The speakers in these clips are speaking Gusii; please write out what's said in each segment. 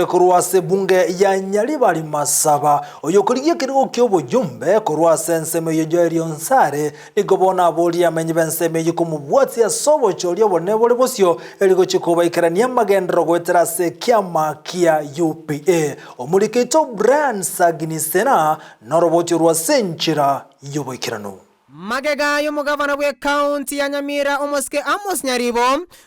Korwa ase ebunge ya Nyaribari Masaba, oyokorigia ekerogo ki'oboyumbe korwa ase ensemo eyio Joel Onsare, nigo bono aborie amenyi b'ensemo eyio komobwatia ase obochori obonene bore bosio eri gochia kobaikerania amagenderero goetera ase ekiama kia UPA. Omoriki oito Brian Sagini Sena noroboti orwo ase enchera y'oboikeranu. Magega y'omogavana bw'ekaunti ya Nyamira omosike Amos Nyaribo,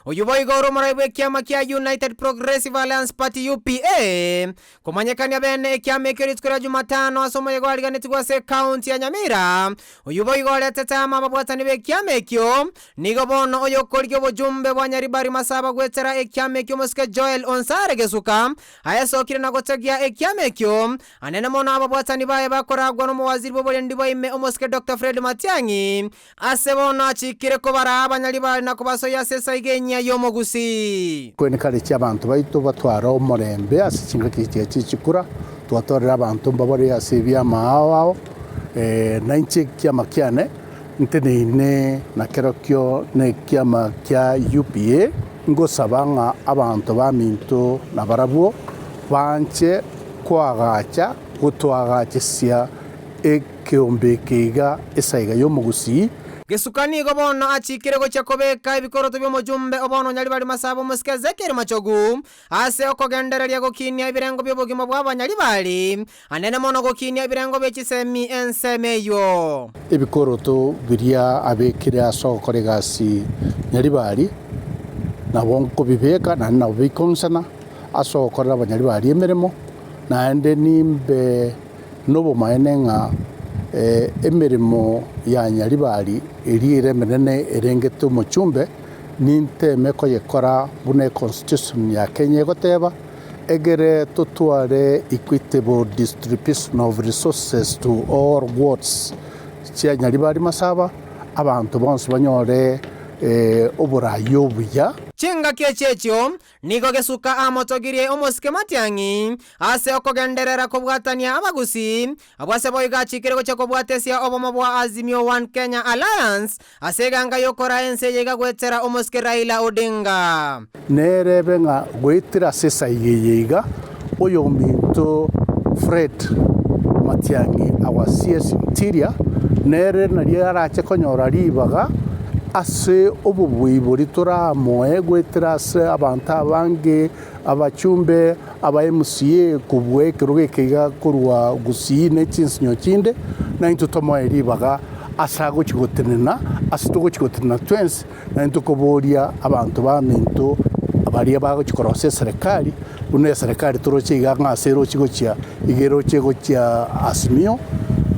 oyio boigo ore omorai bw'ekiama kia United Progressive Alliance Party, UPA, komanyekania bene ekiama ekio rituko ria Jumatano ase omoyega oariganetigwe ase ekaunti ya Nyamira, oyio boigo oretete amo ababwatani b'ekiama ekio, nigo bono oyokorigia obojumbe bwa Nyaribari Masaba goetera ekiama ekio omosike Joel Onsare Gesuka aesokire na gotegia ekiama ekio Anene mono ababwatani baye bakoragwa nomowaziri bw'oborendi bwa ime omosike Doctor Fred Matiang'i, ase bono achikire kobaraa abanyaribari na kobasoyia ase esaiga enyia y'omogusii. Korende kare chi'abanto baito batware omorembe ase chingaki chiria chie chikura, twatwarire abanto mbabare ase ebiama ao ao, na inche ekiama kiane nteneine nakerokio nekiama kia UPA, ngosaba ng'a abanto baminto nabarabwo banche koagacha gotoagachesia ekeombe eke iga esaiga y'omogusii. Gesuka nigo bono achikire gochia kobeka ebikoroto bi'omochumbe o bono Nyaribari Masaba omosike Ezekiel Machogu ase okogendereria gokinia ebirengo bi'obogima bw'abanyaribari, anene mono gokinia ebirengo bie chisemi ensemo eyio. Ebikoroto biria abekire ase ogokora egasi Nyaribari nabo nkobibeka naende nabo bikong'isana. Ase ogokorera abanyaribari emeremo, naende nimbe nobomaene ng'a emeremo ya nyaribari eria ere emenene erengete omochumbe, ninteme koyekora buna econstitution ya Kenya egoteba, egere totware equitable distribution of resources to all wards chia Nyaribari Masaba, abanto bonsi banyore oborai obuya. Chingaki echi echio Nigo gesuka amotogirie omosike Matiang'i ase okogenderera kobwatania abagusii, abwo ase boigo achikire gochia kobwatesia obomo bwa Azimio One Kenya Alliance ase eganga y'okoraa ense eye iga goetera omosike Raila Odinga. Nerebe ng'a goetera ase esaiga eye iga, oyominto Fred Matiang'i our CS Interior nere nario arache konyora ribaga ase obobui boria toramoe goetera ase abanto abange, abachumbe, aba MCA kobua ekerogo eke iga korwa Gusii ne chinsinyo chinde, naintwe tomoe ribaga ase agochia gotenena, ase togochia gotenena twensi, naintwe tokoboria abanto baminto baria bagochia korosia eserekari, buna eserekari toroche iga ng'a ase eroche gochia, iga eroche gochia Azimio,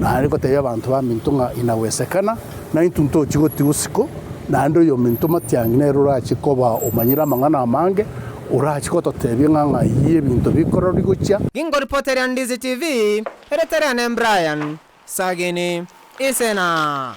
naende gotebia abanto baminto ng'a inawezekana. Naintwe ntochie gotigwa isiko, naende oyominto matiang'i nere orache koba omanyire amang'ana amange, orache gototebia ng'a ng'ai ebinto bikororwa gochia. Gingoripoteria Ndizi TV, eretereane Brian Sagini Isena.